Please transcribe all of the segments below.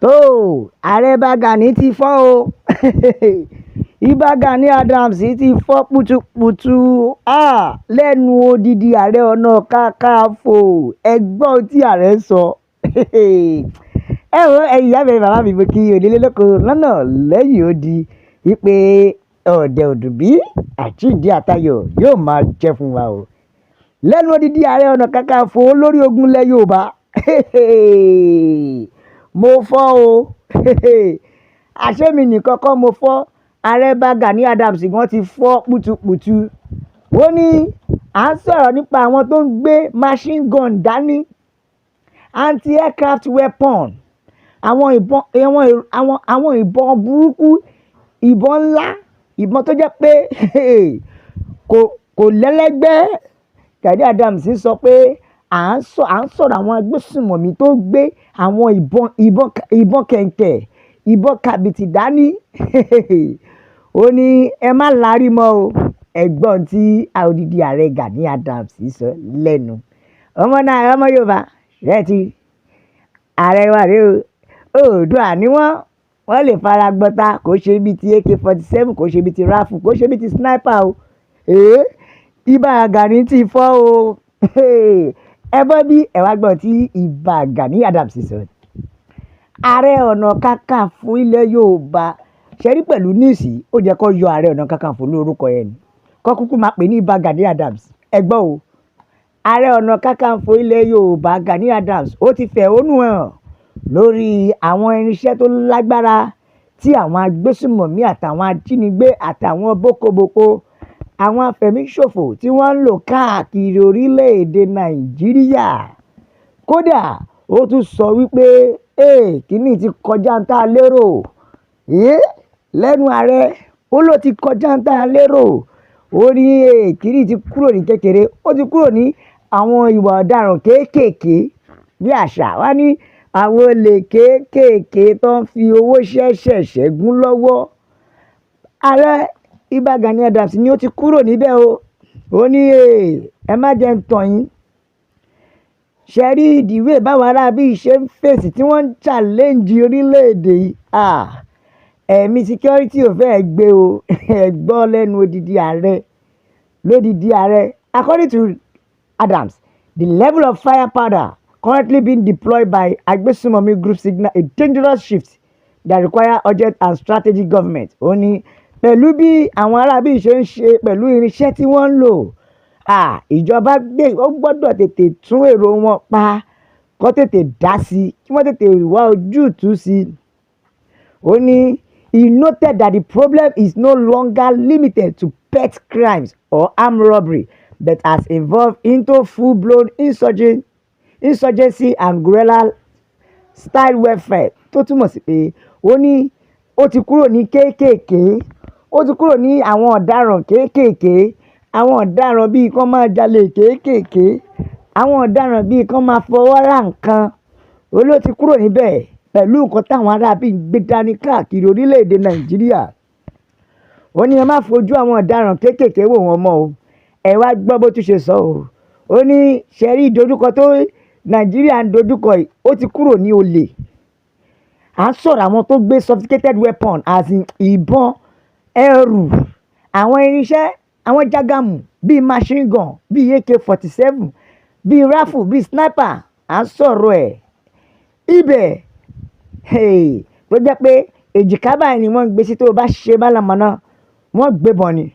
Tó ààrẹ Ìbà Gani ti fọ́ o. Ìbà Gani Adams ti fọ́ putuputu lẹ́nu odidi Ààrẹ Ọ̀nà Kakanfò. Ẹ gbọ́ ohun tí ààrẹ sọ. Ẹ wo, ẹ̀yin ìyá mi, bàbá mi, mo kí onílé lóko lọ́nà lẹ́yìn odi wípé ọ̀dẹ̀ òdùbí àjíǹde àtayọ̀ yóò máa jẹ́ fún wa o. Lẹ́nu odidi Ààrẹ Ọ̀nà Kakanfò, olórí ogun ilẹ̀ Yorùbá, mo fọ́ o. Àṣé mi nìkan kọ́ mo fọ́? Ààrẹ Ìbà Gani Adams gan ti fọ́ putuputu. Ó ní à ń sọ̀rọ̀ nípa àwọn tó ń gbé machine gun dání, anti-aircraft weapon, àwọn ìbọn, àwọn ìbọn burúkú, ìbọn ńlá, ìbọn tó jẹ́ pé kò lẹ́lẹ́gbẹ́. Gani Adams sọ pé à ń sọ̀rọ̀ àwọn agbésùnmọ̀mí tó gbé àwọn ìbọn kẹ̀ǹkẹ̀, ìbọn kàbìtì dání. Ó ní ẹ má lárí mọ́ o. Ẹ gbọ́ ohun tí odidi ààrẹ Gani Adams sọ lẹ́nu. Ọmọ náà, ọmọ Yorùbá rẹ̀ ti ààrẹ wa rèé o. Oòduà ni wọ́n, wọ́n lè fara gbọ́ta. Kò ṣe bíi ti AK-47, kò ṣe bíi ti rifle, kò ṣe bíi ti sniper o. Èé, Ìbà Gani ti fọ́ o. Ẹ bọ́ bí ẹ wá gbọ́ tí Ìbà Gani Adams sọ. Ààrẹ Ọ̀nà Kakanfò ilẹ̀ Yorùbá ṣe rí pẹ̀lú news, ó jẹ́ kó yọ Ààrẹ Ọ̀nà Kakanfò lórúkọ yẹn ni, kó kúkú máa pè ní Ìbà Gani Adams. Ẹ gbọ́ o. Ààrẹ Ọ̀nà Kakanfò ilẹ̀ Yorùbá Gani Adams, ó ti fẹ̀hónú hàn lórí àwọn irinṣẹ́ tó lágbára tí àwọn agbésùmọ̀mí àtàwọn ajínigbé àtàwọn bókobòko, àwọn afẹ̀míṣòfò tí wọ́n ń lò káàkiri orílẹ̀-èdè Nàìjíríà. Kódà ó tún sọ wípé kíní ti kọjá ń tá a lérò. Lẹ́nu ààrẹ, ó ló ti kọjá ń tá a lérò. Ó ní kíní ti kúrò ní kékeré, ó ti kúrò ní àwọn ìwà ọ̀daràn kéékèèké, bí àṣà wá ní àwọn olè kéékèèké tó ń fi owó ṣẹ̀ṣẹ̀ṣẹ̀ gún lọ́wọ́. Ààrẹ Ìbà Gani Adams ni ó ti kúrò níbẹ̀ o. Ó ní ẹ má jẹ́ ń tàn yín. Ṣe rí ìdíwé báwọn aráabí ṣe ń fèsì tí wọ́n ń challenge orílẹ̀-èdè yìí? Ẹ̀mí security ò fẹ́ gbé o. Ẹ gbọ́ lẹ́nu odidi ààrẹ, lódidi ààrẹ. According to Adams, the level of firepower currently being deployed by Agbesunmomi group signal a dangerous shift that require urgent and strategic government. Ó ní pẹ̀lú bí àwọn aráabí ṣe ń ṣe pẹ̀lú irinṣẹ́ tí wọ́n ń lò, ìjọba gbé ó gbọ́dọ̀ tètè tún èrò wọn pa, kó tètè dá sí i, kí wọ́n tètè wá ojútùú sí i. Ó ní he noted that the problem is no longer limited to petty crimes or armed robbery but has evolved into full-blown insurgency and guerrilla style warfare, tó túmọ̀ sí pé ó ní ó ti kúrò ní kéékèèké, ó ti kúrò ní àwọn ọ̀daràn kéékèèké, àwọn ọ̀daràn bíi kán máa jalè kéékèèké, àwọn ọ̀daràn bíi kán máa fọwọ́ ra nǹkan. Ó ló ti kúrò níbẹ̀ pẹ̀lú nǹkan táwọn aráabí ń gbé dání káàkiri orílẹ̀-èdè Nàìjíríà. Ó ní ẹ má fojú àwọn ọ̀daràn kéékèèké wò wọ́n mọ́ o. Ẹ wá gbọ́ bó tún ṣe sọ o. Ó ní ṣe rí ìdojúkọ tó Nàìjíríà ń dojúkọ yìí, ó ti kúrò ní olè. À ń sọ̀rọ̀ àwọn tó gbé sophisticated weapon, as in ìbọn, ẹrù, àwọn irinṣẹ́, àwọn jágàmù bíi machine gun, bíi AK-47, bíi rifle, bíi sniper. À ń sọ̀rọ̀ ẹ̀ ibẹ̀ tó jẹ́ pé èjìká báyìí ni wọ́n ń gbé sí, tó o bá ṣe málàmọ́ná, wọ́n gbébọn ni.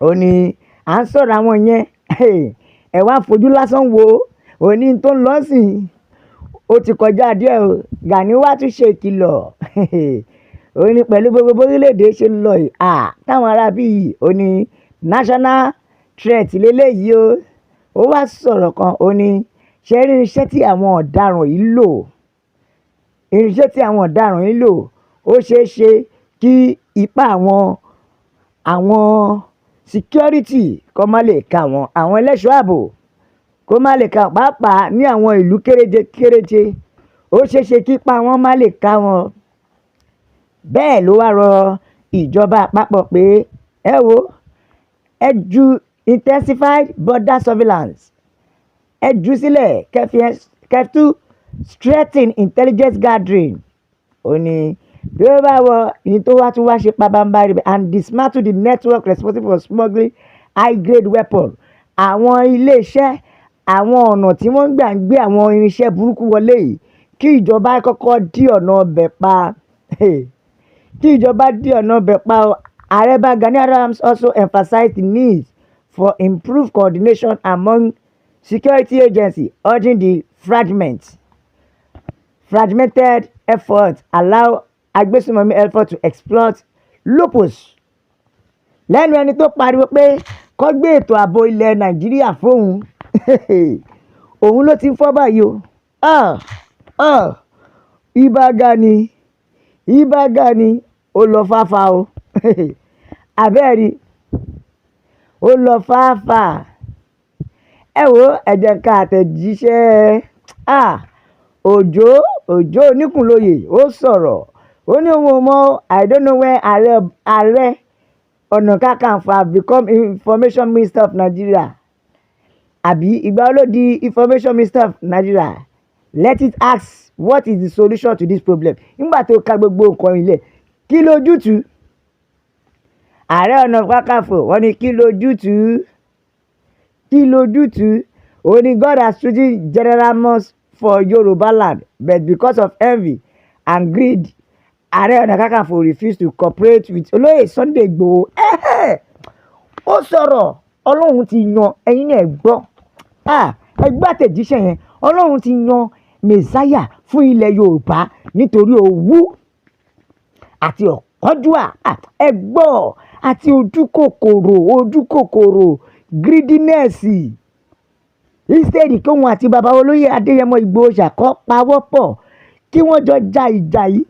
Ó ní à ń sọ̀rọ̀ àwọn yẹn, ẹ wá fojú lásán wo òní tó ń lọ sí, ó ti kọjá díẹ̀ o. Gani wá tún ṣe ìkìlọ̀. Ó ní pẹ̀lú gbogbo bórílẹ̀-èdè ṣe ń lọ yìí, táwọn aráabí yìí, ó ní national threat lélẹ́yìí o. Ó wá sọ̀rọ̀ kan, ó ní ṣe rí irinṣẹ́ tí àwọn ọ̀daràn yìí lò, irinṣẹ́ tí àwọn ọ̀daràn yìí lò, ó ṣeé ṣe kí ipá àwọn security kó má lè ka wọn, àwọn ẹlẹ́ṣọ́ ààbò kó má lè ka, pàápàá ní àwọn ìlú kéréje kéréje, ó ṣeé ṣe kí ipá wọn má lè ka wọn. Bẹ́ẹ̀ ló wá rọ ìjọba àpapọ̀ pé ẹ wo, ẹ ju intensified border surveillance, ẹ jù sílẹ̀, kẹfì kẹfì strengthen intelligence gathering. Ó ní bí ó bá wọ ní tó wá tún wá ṣe pabambarì, and dismantle the network responsible for smuggling high grade weapon. Àwọn iléeṣẹ́, àwọn ọ̀nà tí wọ́n ń gbà ń gbé àwọn irinṣẹ́ burúkú wọlé yìí, kí ìjọba kọ́kọ́ dí ọ̀nà ọbẹ̀ pa, kí ìjọba dí ọ̀nà ọbẹ̀ pa o. Ààrẹ Ìbà Gani Adams also emphasized the need for improved coordination among security agencies, urging the fragmented effort allow agbésùnmọ̀mí effort to exploit loopholes. Lẹ́nu ẹni tó pariwo pé kó gbé ètò ààbò ilẹ̀ Nàìjíríà fóun, òun ló ti ń fọ́ báyìí o. Ah, ah, Ìbà Gani, Ìbà Gani, ó lọ fáfá o. Abẹ́ẹ̀rí, ó lọ fáfá. Ẹ wo, ẹ jẹ́ ká àtẹ̀jíṣẹ́. Ah, Òjó, Òjó Oníkùnlóye, ó sọ̀rọ̀. Ó ní òun ò mọ̀. I don't know when Ààrẹ Ọ̀nà Kakanfò have become Information Minister of Nigeria. Àbí ìgbà wo ló di Information Minister of Nigeria? Let it ask, what is the solution to this problem? Nígbà tó ka gbogbo nǹkan ilẹ̀, kí lójútùú? Ààrẹ Ọ̀nà Kakanfò, wọ́n ní kí lójútùú? Kí lójútùú? Ó ní God has chosen General Mos for Yoruba land, but because of envy and greed, Ààrẹ Ọ̀nà Kakanfò refused to cooperate with Olóyè Sunday Igboho. Ó sọ̀rọ̀. Ọlọ́run ti yan, ẹ̀yin náà gbọ́, ẹ gbọ́ àtẹ̀jíṣẹ́ yẹn. Ọlọ́run ti yan Messiah fún ilẹ̀ Yorùbá, nítorí owú àti ọ̀kánjúà, ẹ gbọ́, àti ojú kòkòrò, ojú kòkòrò, greediness. Instead kí òun àti bàbá Olóyè Adéyẹmọ Ìgbòho ṣà kó pawọ́pọ̀ kí wọ́n jọ ja ìjà yìí,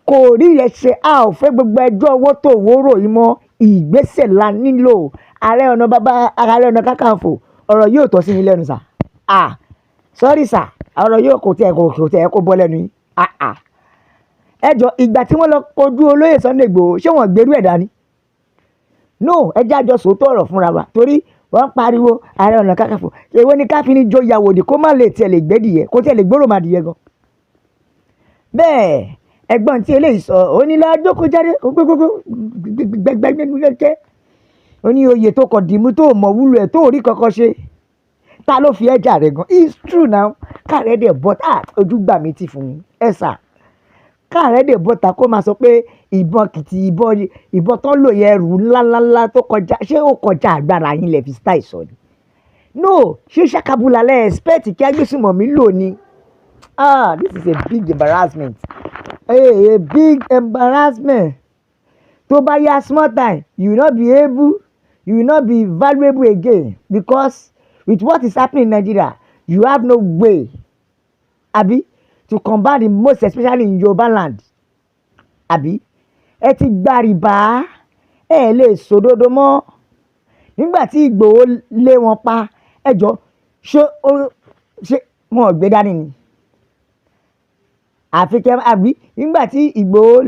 kò rí yẹn ṣe. A ò fẹ́ gbogbo ẹjọ́ owó tó wóró yìí mọ́. Ìgbésẹ̀ la nílò. Ààrẹ ọ̀nà, bàbá Ààrẹ Ọ̀nà Kakanfò, ọ̀rọ̀ yóò tọ́ sí yín lẹ́nu sà. Ah, sorry sà, ọ̀rọ̀ yóò kò tiẹ̀ kó bọ́ lẹ́nu yín. Ah ah, ẹ jọ, ìgbà tí wọ́n lọ kojú Olóyè Sunday Igboho, ṣé wọ́n gbèrú ẹ̀ dání? No, ẹ jẹ́ àjọ sòótọ́ ọ̀rọ̀ fúnra wa, torí wọ́n pariwo Ààrẹ Ọ̀nà Kakanfò. Èwo ni ká fi ní jó yàwòdì kó má lè tiẹ̀ lè gbẹ́dìyẹ, kó tiẹ̀ lè gbórò má dìyẹ gan. Bẹ́ẹ̀ ẹ̀gbọ́n tí eléyìí sọ, ó ní lọ́ọ́ jókòó jáde gbogbogbò gbẹgbẹgbẹ. Ó ní oyè tó kọ̀ dìímú, tó mọ̀ wúlò ẹ̀, tó rí kankan ṣe, ta ló fi ẹja rẹ̀ gan? It's true now. Káàrẹ́ dẹ̀ bọ́tà, ojú gbà mí ti fún ẹ sà. Káàrẹ́ dẹ̀ bọ́tà kó máa sọ pé ìbọn kìtì, ìbọn, ìbọn tán lò yẹ, ẹrù ńláńláńlá tó kọjá, ṣé ó kọjá agbára yín lẹ fi style sọ ni? No, ṣé ṣàkàbùlà lẹ expect kí agbésùmọ̀mí lò ni? Ah, this is a big embarrassment, a big embarrassment. Tó bá yá, small time, you will not be able, you will not be valuable again, because with what is happening in Nigeria, you have no way, abi, to combat the most, especially in Yoruba land. Àbí ẹ ti gba rìbá, ẹ lè sòdodo mọ́. Nígbà tí Ìgbòho lé wọn pa, ẹ jọ, ṣé ó ṣé wọn ò gbé dání ni? Àfi kẹ́, àbí nígbà tí Ìgbòho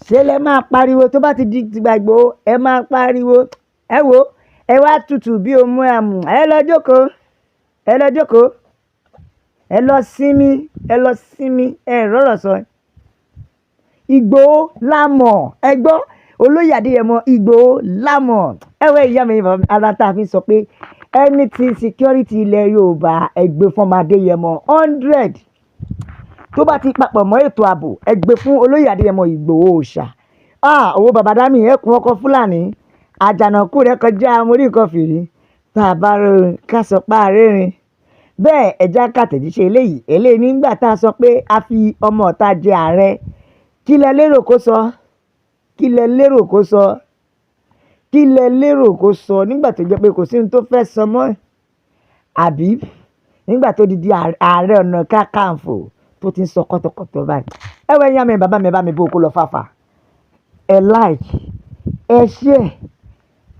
ṣe lẹ máa pariwo, tó bá ti di tìgbà Ìgbòho, ẹ máa pariwo. Ẹ wo, ẹ wá tutù bí omi àmù. Ẹ lọ jókòó, ẹ lọ jókòó, ẹ lọ sinmi, ẹ lọ sinmi. Ẹ rọ̀rọ̀ sọ. Ìgbòho lámọ̀, ẹ gbọ́, Olóyè Adéyẹmọ Ìgbòho lámọ̀. Ẹ wẹ́ ìyá mi, ara tá a fi sọ pé anything security ilẹ̀ Yorùbá, ẹ gbé fún ọmọ Adéyẹmọ 100. Tó bá ti papọ̀ mọ́ ètò ààbò, ẹ gbé fún Olóyè Adéyẹmọ Ìgbòho Òòṣà. Ah, owó bàbá dami, ẹkùn ọkọ Fúlàní àjànàkú rẹ kọjá mórí nǹkan fìrí. Tá a bá rọrùn ká sọ pa àárẹ̀rìn bẹ́ẹ̀, ẹja kàtẹ̀jíṣẹ́ eléyìí. Eléyìí, nígbà tá a sọ pé a fi ọmọ ọ̀tá jẹ ààrẹ, kí lẹ lérò kó sọ? Kí lẹ lérò kó sọ? Kí lẹ lérò kó sọ nígbà tó jẹ́ pé kò sí ohun tó fẹ́ sọ mọ́? Àbí nígbà tó di Ààrẹ Ọ̀nà Kakanfò tó ti ń sọ kọ́tọ̀kọ́tọ̀ báyìí? Ẹ wọ, ẹ̀yin àmì bàbá mi, bá mi bó kó lọ fàfà. Ẹ like, ẹ share,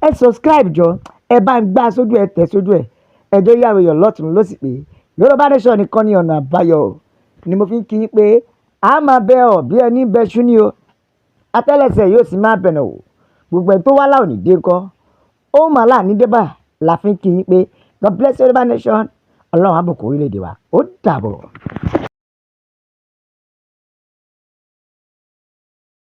ẹ subscribe jọ. Ẹ bá ń gbá sójú, ẹ tẹ̀ sójú ẹ. Ẹjọ́ yàwó èèyàn lọ́tún ló sì pé Yorùbá Nation nìkan ní ọ̀nà àbáyọ ni mo fi ń kí yín pé a máa bẹ ọ bí ẹni bẹṣú ni o, atẹ́lẹsẹ̀ yóò sì máa bẹ̀nà o. Gbogbo ẹni tó wá láòní dé ńkọ́, ó mà láàní débà la fi ń kí yín pé God bless Yorùbá Nation. Ọlọ́run á bùkún orílẹ̀-èdè wa. Ó dàbọ̀.